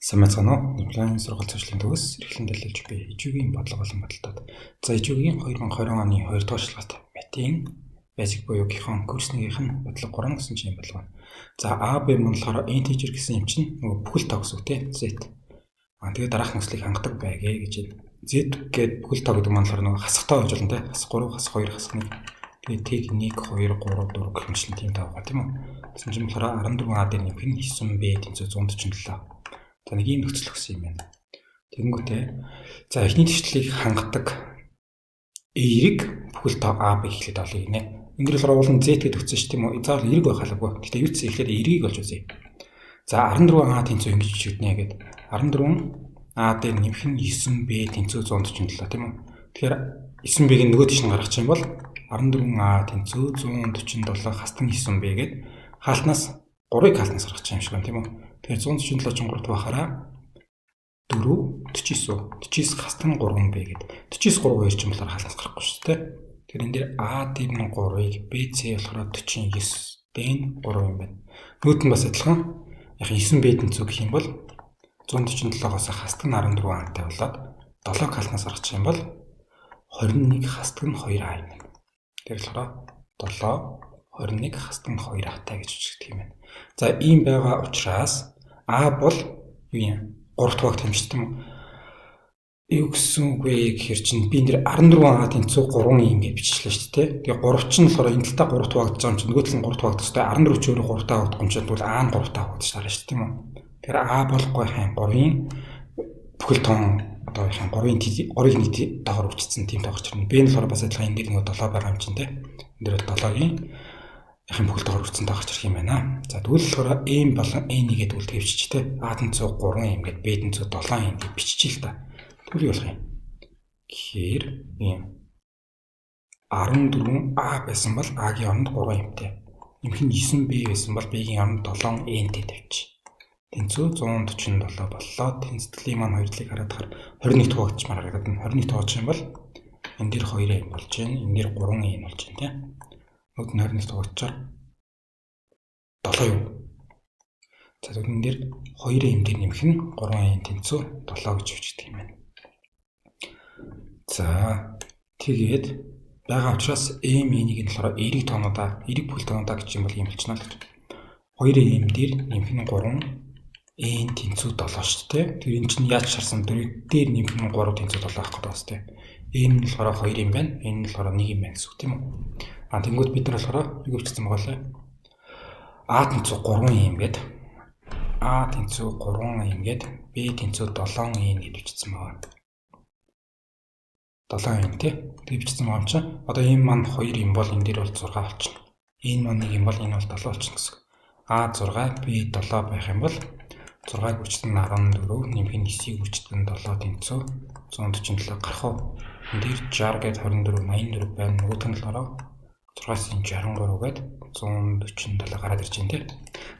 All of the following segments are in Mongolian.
Сайн байцгаана уу? Онлайн сургалт зуршлын төгс эрхлэн дэлгэж би ижүүгийн бодлого болон бодолтод. За ижүүгийн 2020 оны 2 дугаар шалгалт матийн basic буюу гихон курс нэгийнх нь бодлого 3 гэсэн чинь бодлого. За А Б мөн болохоор integer гэсэн юм чинь нөгөө бүхэл тоо гэсэн үг тийм Z. А тэгээд дараах нөхцөлийг хангадаг байгээ гэж байна. Z гээд бүхэл тоо гэдэг маань болохоор нөгөө хасах тоо гэж болно тийм. Хасах 3, хасах 2, хасах 1. Тэгээд тэг 1 2 3 4 гэх мэтлэн тийм тоо байгаа тийм үү. Тэгсэн чинь болохоор 14 А дээр нэмэх нь 9 Б тэнцүү 147. За нэг ийм нөхцөл өгсөн юм байна. Тэгэнгүүтээ за эхний тэгшлийг хангадаг эерэг бүхэл тоо А Б эхлээд олъё гинэ. Энэ дэр болохоор уулын Z гэдээ өгсөн шүү тийм үү? Заавал эерэг байх албагүй. Гэхдээ юу ч эхлээд эергийг олж үзье. За 14 А тэнцүү ингэж бичигдэнэ гэд. 14 А дээр нэмэх нь 9 Б тэнцүү 147 тийм үү? Тэгэхээр 9 Б-г нөгөө тийш нь гаргах юм бол 14 А тэнцүү 147 хастан 9 Б гэд хаалтнаас 3-ыг хаалтнаас гаргах юм шиг байна тийм үү? Тэгэхээр 147 чинь 3 дахь 4 49 49 хастан 3 Б гэд 49 3 2 чинь болохоор хаалтнаас гарахгүй шүү дээ. Тэгэхээр энэ дээр А дээр нь 3-ыг Б С болохоор 49 D нь 3 юм байна. Нүүд нь бас адилхан. Яг 9 Б тэнцүү гэх юм бол 147-оос хастан 14 А-тай болоод 7-ыг хаалтнаас гаргачих юм бол 21 хастан 2 А юм байна. Тэр болохоор 7 21 хастан 2 А-тай гэж бичигдэх юм байна. За ийм байгаа учраас А бол юу юм? 3 дахь тэмцдэг юм уу? Юу гэсэн үг вэ гэхэр чинь би энэ 14 А тэнцүү 3 юм гэж бичлээ шүү дээ. Тэгээ 3 чинь болохоор энэ талдаа 3 хуваагдаж байгаа юм чинь нөгөө тал нь 3 хуваагдах хэрэгтэй. 14 ч өөрөө 3 таа хуваагдах юм чинь тэгвэл А нь 3 таа хуваагдаж таарна шүү дээ, тийм үү? Тэгэхээр А болохгүй хайн 3-ын бүхэл тоон одоо хайн 3-ын 3-ыг нийт тоогоор үрчилсэн тийм тоо гарч ирнэ. Б нь болохоор бас адилхан энэ дээр нөгөө 7 байгаа юм чинь тийм. Энэ дээр бол 7-гийн яхин бүхэл тоогоор үрчилсэн тоо гарч ирэх юм байна. За тэгвэл болохоор M болон N гэдэг үйл төвчч те. А тэнцүү 3 M гээд B тэнцүү 7 M гэж биччихээ л та. Тэгвэл юу болох юм? Тэгэхээр ийм 14 А байсан бол А-гийн оронд 3 M-тэй. Нэмэх нь 9 B байсан бол B-гийн оронд 7 N-тэй тавьчих. Тэнцүү 147 боллоо. Тэнцтгэлийн маань хоёр талыг хараад хахаар 21 хуваагдчмаар харагдаад байна. 21 хуваагдчих юм бол энэ дээр 2 M болж байна. Энэ дээр 3 N болж байна те. Нүд нь 21 хуваагдчаар 7 юу? За тэгвэл энэ дээр 2 M дээр нэмэх нь 3 N тэнцүү 7 гэж бичигдэх юм байна. За тэгээд байгаа учраас M N-ийг нь болохоор эерэг тоонуудаа, эерэг бүхэл тоонуудаа гэж юм бол ийм болчихно л гэж. 2 M дээр нэмэх нь 3 N тэнцүү 7 шүү дээ. Тэр энэ чинь яаж шарсан 4 дээр нэмэх нь 3 тэнцүү 7 авах гэдэг бас тийм. M нь болохоор 2 юм байна. N нь болохоор 1 юм байна гэсэн үг тийм үү? А тэнгууд бид нар болохоор юу гэвчсэн байгаа лээ? А тэнцүү 3 юм гээд А тэнцүү 3 юм гээд Б тэнцүү 7 N гэж бичсэн байгаа. 7 N тий. Тэг бичсэн байгаа юм чинь одоо ийм маань 2 юм бол энэ дээр бол 6 болчихно. Энэ маань 1 юм бол энэ бол 7 болчихно гэсэн. А 6 Б 7 байх юм бол 6-ыг үрчилсэн 14 нэмэх нь 9-ийг үрчилсэн 7 тэнцүү 147 гарах уу? Энэ дээр 60 гээд 24 84 байна. Нөгөөх нь болохоор 6-аас 63 гээд 147 гараад ирж байна тий.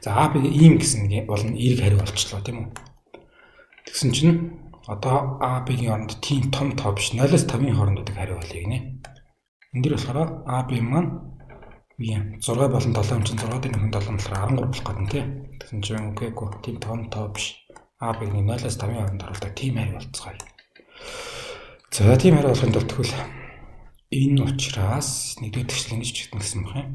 За А Б ийм гэсэн нэг бол эерэг хариу болчлоо тийм үү? Тэгсэн чинь одоо А Б-гийн оронд тийм том тоо биш 0-оос 5-ын хооронд байдаг хариу болъё гинэ. Энэ дэр болохоор А Б маань үе 6 болон 7 юм чинь 6 дээр нэмэх 7 болохоор 13 болох гэдэг тий. Тэгсэн чинь үгүй эгүй тийм том тоо биш. А Б-г 0-оос 5-ын хооронд оруулдаг тийм хариу болцгоё. За тийм хариу болохын тулд тэгвэл энэ учраас нэгдүгээр тэгшлэл ингэж бичигдэн гэсэн баг юм.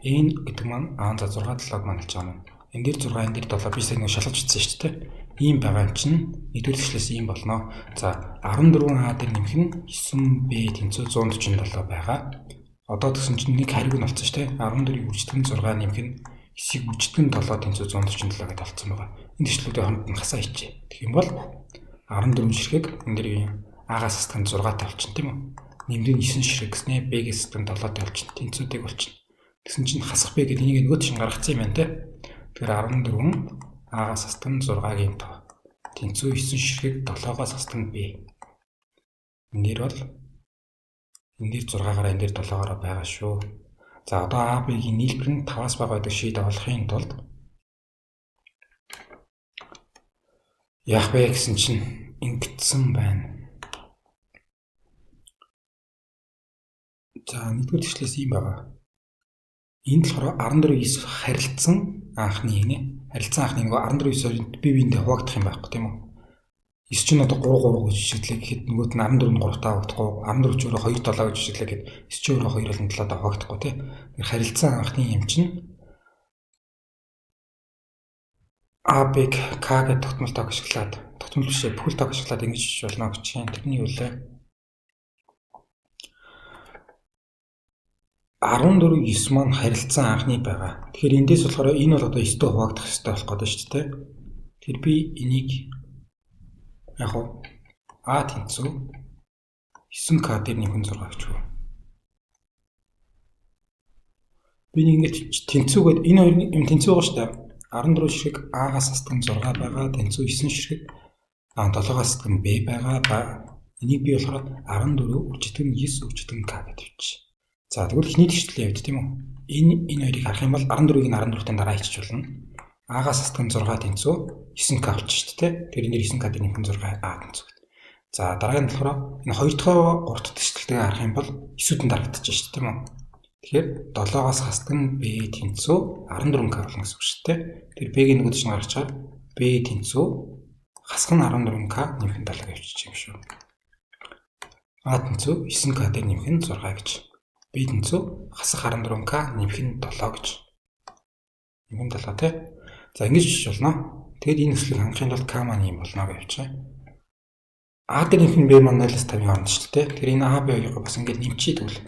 Энэ гэдэг маань аа за 6 7-г маань хэлж байгаа юм. Энэ дээр 6 энэ дээр 7 би сая нэг шалгаж бичсэн шүү дээ. Ийм байгаа юм чинь нэгдүгээр тэгшлээс ийм болно. За 14 А дээр нэмэх нь 9 Б тэнцүү 147 байгаа. Одоо тэгсэн чинь нэг хариуг нь олцсон шүү дээ. 14-ийг үржигдэн 6 нэмэх нь 9-ийг үржигдэн 7 тэнцүү 147 гэдээ олцсон байгаа. Энэ тэгшлүүдийн хооронд нь хасаа хийчихье. Тэгэх юм бол 14 ширхэг энэ дээр А-гаас хасдаг нь 6-тай болчихно тийм үү? Нэмдэг нь 9 ширхэг гэснээ Б-гээс хасдаг нь 7-тай болчихно. Тэнцүүдийг болчихно. Тэгсэн чинь хасах Б гэдэг энийг нөгөө тийш гаргацсан юм байна те. Тэгэхээр 14 А-гаас хасдаг нь 6-гийн тоо. Тэнцүү 9 ширхэг 7-оос хасдаг нь Б. Энэ дээр бол энэ дээр 6-аараа энэ дээр 7-аараа байгаа шүү. За одоо А Б-гийн нийлбэр нь 5-аас бага байдаг шийд олохын тулд яах вэ гэсэн чинь ингэсэн байна. За нэгдүгээр тэгшлээс ийм байгаа. Энд болохоор 14 9 харилцсан анхны гинэ. Харилцан анхны нөгөө 14 9 2 бие биендээ хуваагдах юм байхгүй тийм үү? 9 чинь одоо 3 3 гэж жишгэлээ гэхэд нөгөөд нь 14 нь 3 таа хуваагдахгүй, 14 ч өөрөө 2 7 гэж жишгэлээ гэхэд 9 ч өөрөө 2 болон 7 таа хуваагдахгүй тий. Тэгэхээр харилцан анхны юм чинь А Б К гэдэг тогтмол тоог ашиглаад, тогтмол биш ээ, бүхэл тоог ашиглаад ингэж хийж болно гэж чинь. Тэрний юу лээ? 14 9 маань харилцан анхны байгаа. Тэгэхээр эндээс болохоор энэ бол одоо 9-тэй хуваагдах ёстой болох гэдэг шүү дээ. Тэгэхээр би энийг яг хуу А тэнцүү 9К дээр нэмэх 6 гэж үү. Би нэг ингэж тэнцүүгээд энэ хоёр юм тэнцүү байгаа шүү дээ. 14 ширхэг А-гаас хасдаг нь 6 байгаа, тэнцүү 9 ширхэг А 7-оос хасдаг нь Б байгаа. Энийг би болохоор 14 үржигдэн 9 үржигдэн К гэж тавьчих. За тэгвэл эхний тэгшлийн явд тийм үү? Энэ хоёрыг харах юм бол 14-ийг нь 14-тэй дараа хийчих болно. А-гаас хасдаг нь 6 тэнцүү 9К болчих шүү дээ. Тэр энэ 9К дээр нэмэх 6 А тэнцүү гэдэг. За дараагийн нь болохоор энэ 2 дахь 3 дахь тэгшлэлтэйг харах юм бол 9-үүд нь дарагдчих шүү дээ, тийм үү? Тэгэхээр 7-оос хасдаг нь Б тэнцүү 14К болно гэсэн үг шүү дээ. Тэр Б-ийн нөгөөд чинь гаргачаад Б тэнцүү хасах нь 14К нэмэх нь 7 гэж юм шүү. А тэнцүү 9К дээр нэмэх нь 6 гэж. Б тэнцүү хасах 14К нэмэх нь 7 гэж. Нэмэх нь 7 тий. За ингэж бичиж болно. Тэгэд энэ төслийг хангахын тулд К маань юм болно гэж явчих. А дээр нэмэх нь Б маань 0-5-ын хооронд шүү дээ. Тэгэхээр энэ А Б хоёрыг бас ингэж нэмчихье тэгвэл.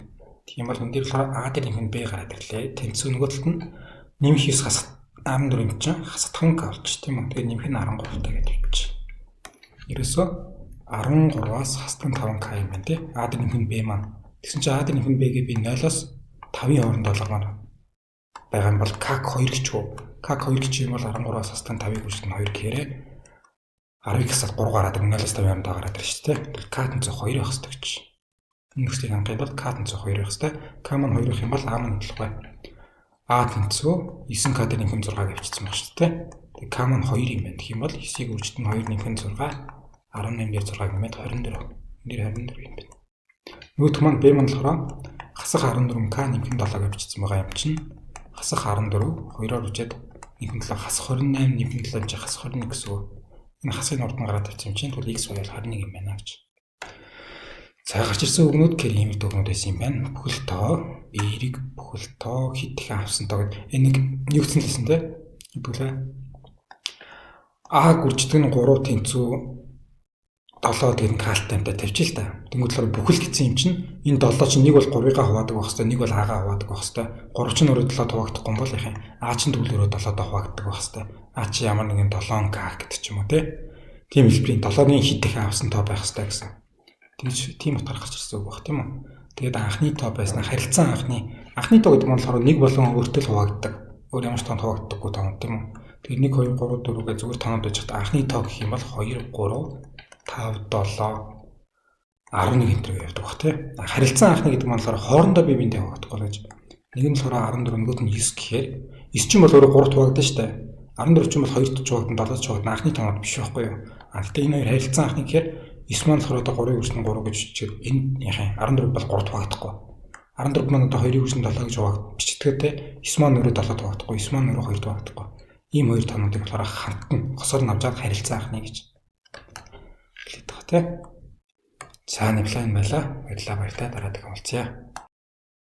Тийм бол энэ дээр болохоор А дээр нэмэх нь Б гараад ирлээ. Тэнцүү нөгөө талд нь нэмэх 9 хасах 14 юм чинь хасах 5К болчих тийм үү. Тэгэхээр нэмэх нь 13 таа гэж бичиж. Ерөөсөө 13-аас хасдаг 5К юм байна тий. А дээр нэмэх нь Б маань. Тэгсэн чинь А дээр нэмэх нь Б-гээ би 0-оос 5-ын хооронд болгомоор байгаа юм бол К 2 гэж үү. К 2 гэж юм бол 13-аас хасдаг 5-ыг үржих нь 2 гэхээрээ 10-ыг хасаад 3 гараад 0-оос 5-ын хооронд гараад ирж шүү дээ. Тэгвэл К тэнцүү 2 байх хэрэгтэй гэж. Энэ нөхцөлийг хангахын тулд К тэнцүү 2 байх хэрэгтэй. К маань 2 байх юм бол А маань төлөхгүй. А тэнцүү 9К дээр нэмэх нь 6 гэж бичсэн баг шүү дээ. Тэгээ К маань 2 юм байна. Тэгэх юм бол 9-ийг үржих нь 2 нэмэх нь 6 18 дээр 6 гэмээд 24. Энэ дээр 24 юм байна. Нөгөөх маань Б маань болохоор хасах 14К нэмэх нь 7 гэж бичсэн байгаа юм чинь хасах 14 2-оор үржээд нэмэх нь 7 хасах 28 нэмэх нь 7 юм чинь хасах 21 гэсэн үг. Энэ хасыг урд нь гараад тавьсан юм чинь тэгвэл x y бол 21 юм байна гэж. За гарч ирсэн үгнүүд гэхээр ийм дүгнүүд байсан юм байна. Бүхэл тоо, эерэг бүхэл тоо, хэд дахин авсан тоо гэд энэ нэг юу гэсэн л хэлсэн те. Хэдүүлээ. А гүрждэг нь 3 тэнцүү 7 гэдэг нь калтай юмтай тавьчих л та. Тэнгүүд болохоор бүхэл гэсэн юм чинь энэ 7 чинь нэг бол 3-ыг хуваадаг байх хэвээр, нэг бол А-гаа хуваадаг байх хэвээр. 3 чинь өөрөө 7 хуваагдахгүй юм бол яах юм? А чинь тэгвэл өөрөө 7-доо хуваагддаг байх хэвээр. А чи ямар нэгэн 7К гэдэг ч юм уу те. Тийм хэлбэрийн 7-ны хэд дахин авсан тоо байх хэвээр гэсэн. Тэгж тийм утгаар гарч ирсэн үг баг тийм үү? Тэгээд анхны тоо байсан харилцан анхны тоо гэдэг нь болохоор нэг болон өөртөө л хуваагддаг. Өөр ямар ч тоонд хуваагддаггүй тоо тийм үү? Тэгээд 1 2 3 4 гэж зүгээр тоонууд байж хат анхны тоо гэх юм бол 2 3 5 7 11 энэ төр явдаг баг тий. Харилцан анхны гэдэг нь болохоор хоорондоо бие биендээ хуваагдахгүй л гэж. Нэг нь болохоор 14 нөгөөд нь 9 гэхээр 9 чинь бол өөрөө 3-т хуваагдана шүү дээ. 14 чинь бол 2-т хуваагдана, 7-т хуваагдана анхны тоонууд биш байхгүй юу? А гэхдээ энэ хоёр харилцан анхны гэхээр 9 маань болохоор одоо 3-ыг үржих нь 3 гэж бичээд энэ яхаа 14 бол 3-т хуваагдахгүй. 14 маань одоо 2-ыг үржих нь 7 гэж хуваагдчих бичдэг те. 9 маань өөрөө 7-т хуваагдахгүй, 9 маань өөрөө 2-т хуваагдахгүй. Ийм хоёр тоонуудыг болохоор хамтан госоор нь авч харилцан анхны гэж хэлээд байгаа те. За нэвлэн байлаа. Баярлалаа баяртай дараа дахин уулзъя.